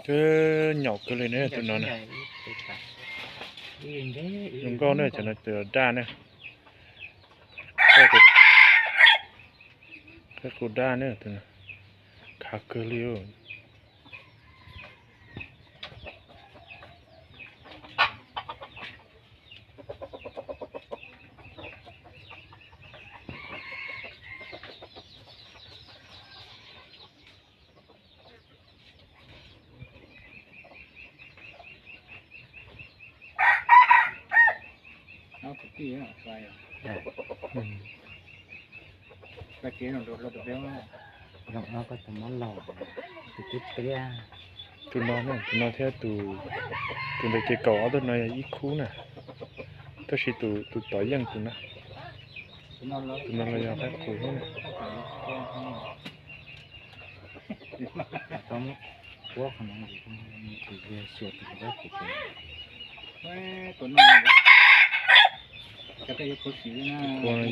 Twb nyaum kawg li ne tus no na. Zoo nkauj ne, cov no tus daj ne. Qaib qus daj ne, khav kawg li. Tus no, tus no thiab tus, tus ntawd ces kaum ob tug no yog ib khub na, tab sis tus, tus tod yeej tus na, tus no los yog qaib qus thiab na. Tus no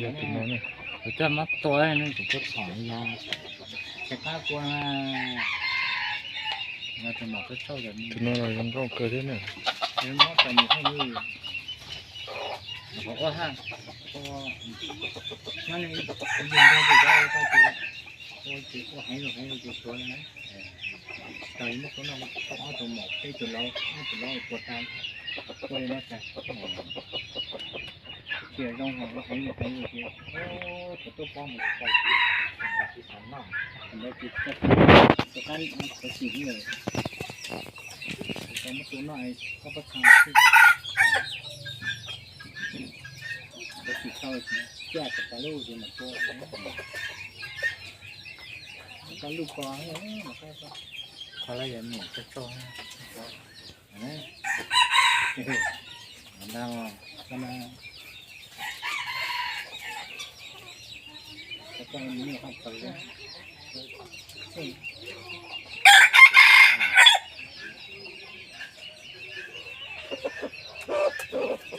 yog tus no na. Tus no los zoo nkauj kawg thiab na.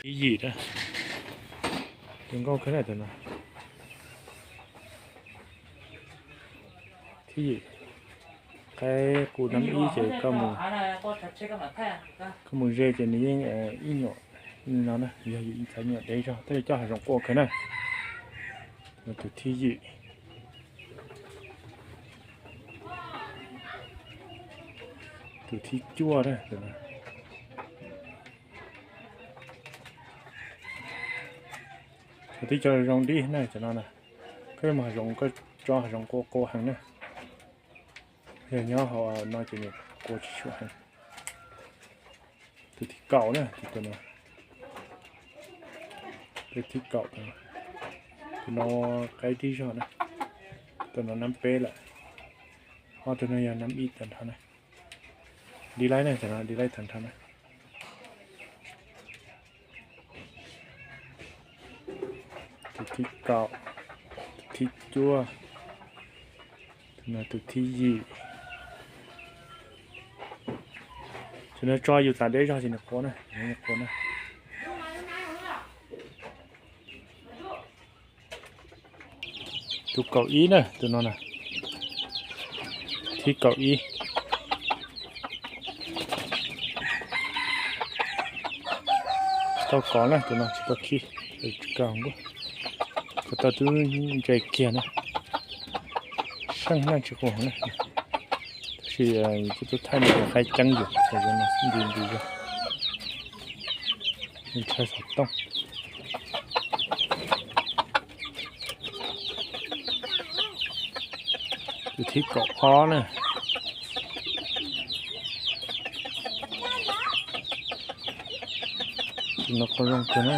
Thib yim na, zoo nkauj kawg na tus no. Thib yim, qaib qus nab ib ces koj mus ze ces nws yeej ib nyuam li no na, yog yus txav nyuam dev zog, tab sis coj hav zoov qua kawg na. Tus thib yim. Tus thib cuaj na. Cov tib co zoo dib na cov no na. Koj yuav mus hav zoov koj tso hav zoov qua qua heev na. Yog nyob hauv no ces nws qua tsis tshua heev. Tus thib kaum na, tus no. Tus thib kaum, tus no qaib dib zog na. Tus no nab peb lawm. Ob tug no yog nab ib tag nrho na. Dib laib na, cov no dib laib tag nrho na. Tus thib kaum, tus thib cuaj, tus no tus thib yim. Tus no tso yus txav deb zog ces nws qua na, nws qua na. Tus kaum ib na, tus no na. Thib kaum ib. Tsis tau kov na, tus no tsis tau khi, tsis kav nkuaj. Tus tau twb ntse kiag na. Seej na tsis qus na. Tab sis yus twb thaij nws qaib ceeb yus, nti nti zog. Nws ntshai xov tooj. Tus thib kaum ob na. Tus no qhov zoo kawg na.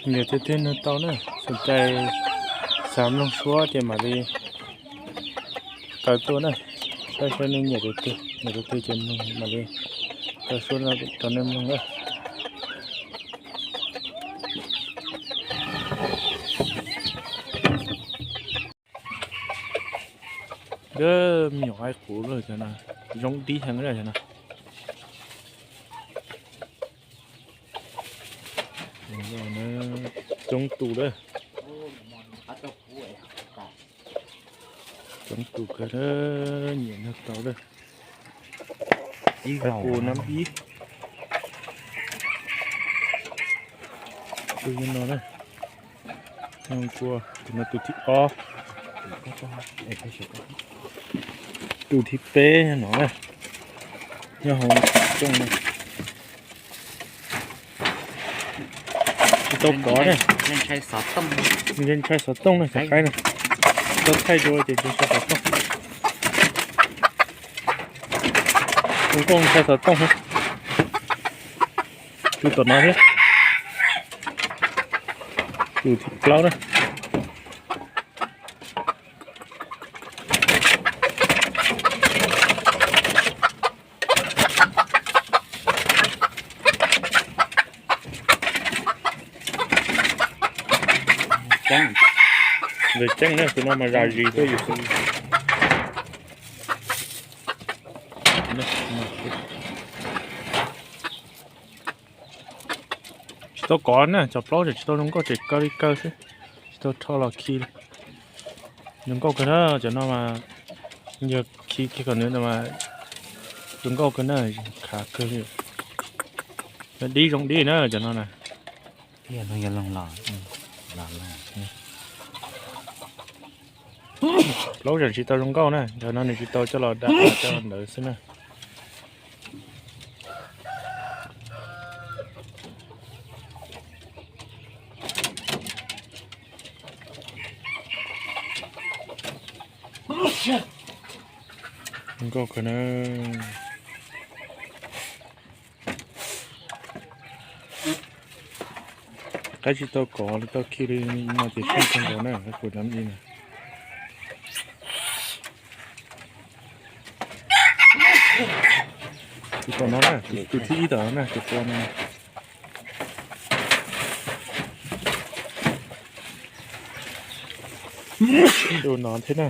Nyiam tus twg nug tau na, sum cai xav mloog suab ces mam li tawm tuaj na, saib saib nej nyiam tus twg, nyiam tus twg ces mam li tawm suab rau nej mloog na. Me nyuam qaib qus lawm cov no, zoo dib heev lawm cov no. Coob tus lawm. Coob tus kawg, nyiam nrog tau lawm. Ib qus nab npib. Tus no na, tus no tus thib ob. Tus thib peb no na, nyob hauv rooj no. Tsis tau kov na. Ntshai xov tooj na, cov qaib na. Tau thaij rau ces ntshai xov tooj. Tus nkauj ntshai xov tooj. Tus tom no thiab. Tus thib plaub na. Lawv ceeb na, tus no mas zam zis tuaj yus xwb. Tsis tau kov na, cov plaub tseem tsis tau zoo nkauj, tseem kaw li kaw xwb, tsis tau rho los khi li. Zoo nkauj kawg na, cov no mas yog khi kiag kom nws mas zoo nkauj kawg na, khav kawg li. Dib zoo dib na cov no na. Plaub tseem tsis tau zoo nkauj na, cov no nws tsis tau coj los da coj los ntawd xwb na. Zoo nkauj kawg na. Qaib tsis tau kov li, tau khi li no ces kheej kawg nkaus na, qus nab npib na. Tus tom no na, tus thib ib tom no na, tus qua no. Tus no thiab na.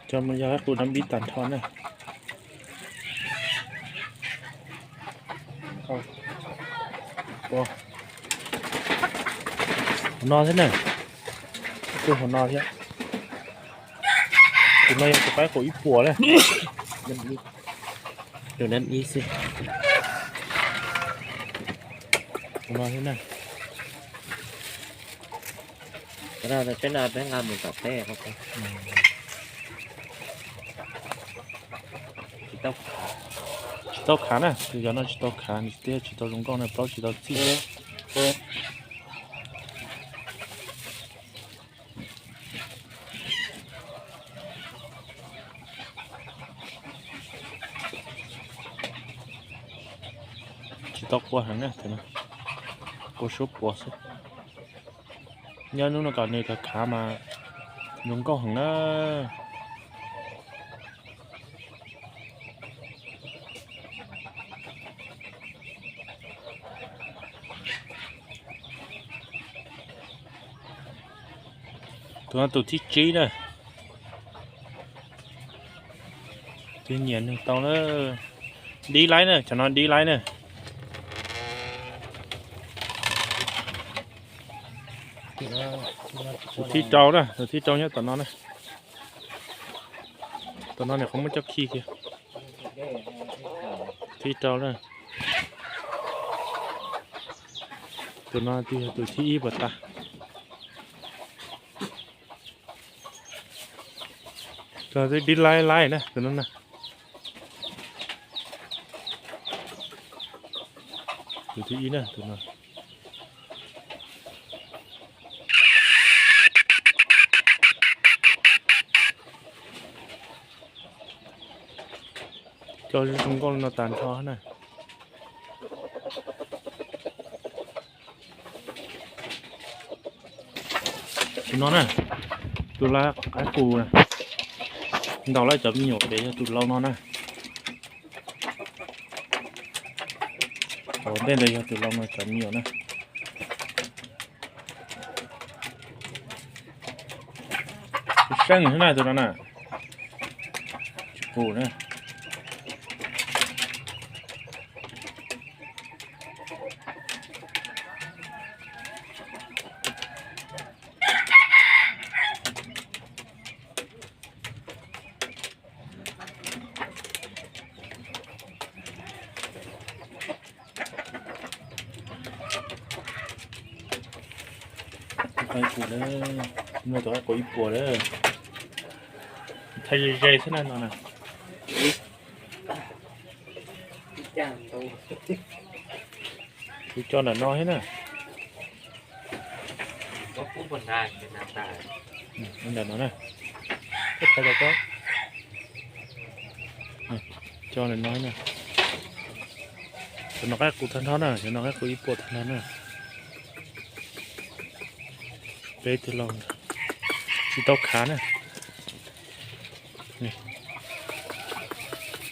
Cov no yog qus nab npib tag nrho na. Hauv no thiab na. Tus hauv no thiab. Tus no yog tus qaib qus ib puas na. Tus nab npib xwb. Tus no thiab na. Peb no peb nqa mus tom teb. Tsis tau khav na, tus yog no tsis tau khav, nws thiaj tsis tau zoo nkauj na, plaub tsis tau txij. Tsis tau qua heev na, qua suab puas xwb. Nyob hnub no kom nws khav khav mas zoo nkauj heev na. Tus no tus thib tsib na. Twb nyiam nws tau na. Dib laib na, cov no dib laib na. Tus thib rau na, tus thib rau nyob tom no na. Tom no nws qhov muab coj khi kiag. Thib rau na. Tus no twb yog tus thib ib puas tas. Tus no twb dib laib laib na, tus no na. Tus thib ib na, tus no. Cov zoo nkauj no tag nrho na. Tus no na, tus lab qaib qus na, ntaus lawv cov me nyuam ces yog tus lau no na. Ua ntej ntawd yog tus lau no cov me nyuam na. tseej xwb na tus no na. Tsis qus na. Tus qaib qus na, muaj tus qaib qus ib puas na. Thaij ze ze xwb na no na. Kuv tso ntawm no thiab na. Ntawm no na. Tso ntawm no na. Cov no qaib qus tag nrho na, cov no qaib qus ib puas tag nrho na. Peb tus laus tsis tau khav na.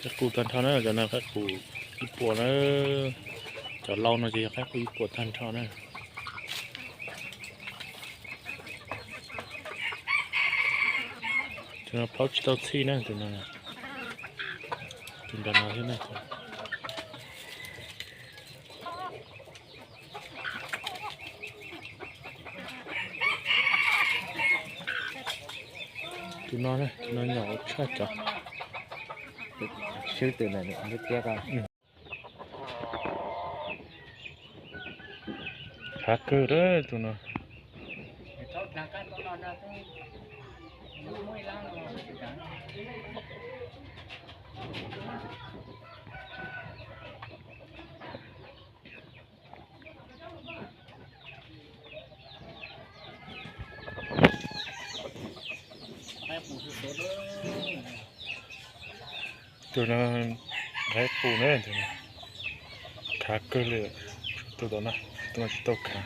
Qaib qus tag nrho na, cov no qaib qus ib puas na. Cov laus no ces yog qaib qus ib puas tag nrho na. Tus no plaub tsis tau txhij na, tus no, tus nram no thiab na. Tus no, tus no nyom tshaj cov. Swb tus ntawm no thiab ko. Khav kawg lawm tus no. Tus no qaib qus na, khav kawg li. Tus tom no, tus no tsis tau khav.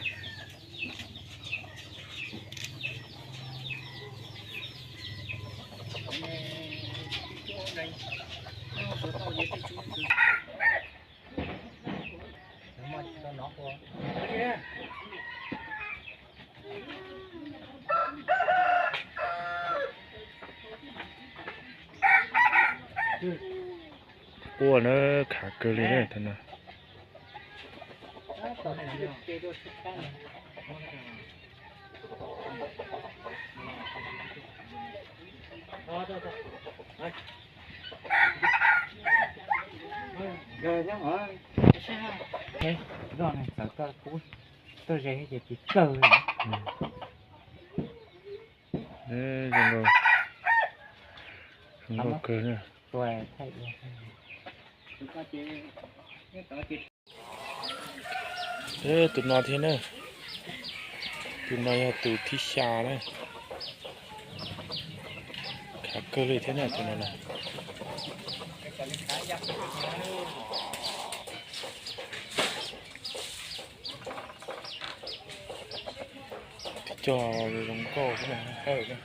Quaj na, khav kawg li na tus no. Zoj neeg txawv koj pub tuaj ze ces tsis txawj li. Zoo nkauj kawg na. Tus no thiab na, tus no yog tus thib xya na. Khav kawg li thiab na tus no na. Cog zoo nkauj xwb na, hawj na.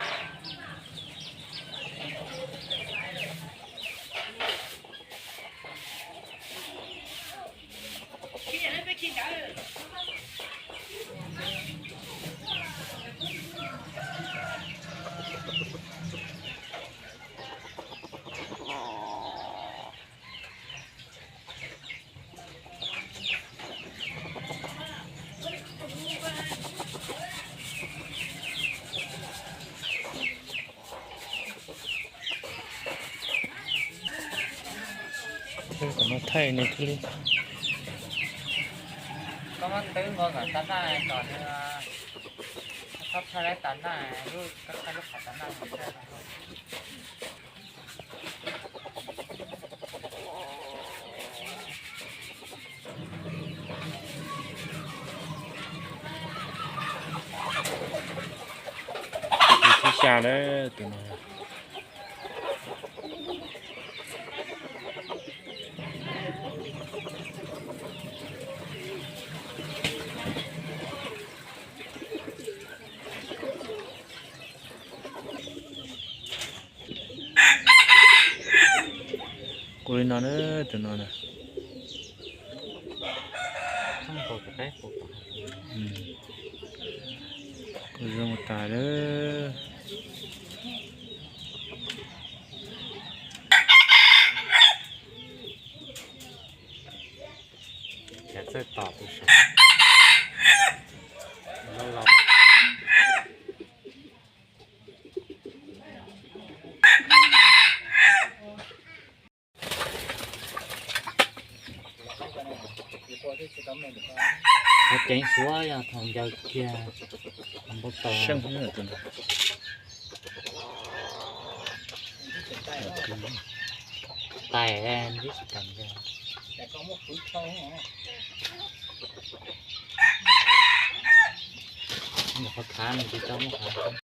Tom no thaij nws thiaj li. Koj muab twb nkaus kom tas naj kom nws, koj thaij lawv tas naj, lub koj thaij lub qhov tas naj. Tus thib xya na, tus no. Quaj li no na, tus no na. Quaj zoo tas lawm. Txawj tom tus sav los. Qhov ceev xyuas yog thaum ncaws kiag npau taws. Tais ntib tsis kam ncaws. Qhov khav no tsis tau muab khav.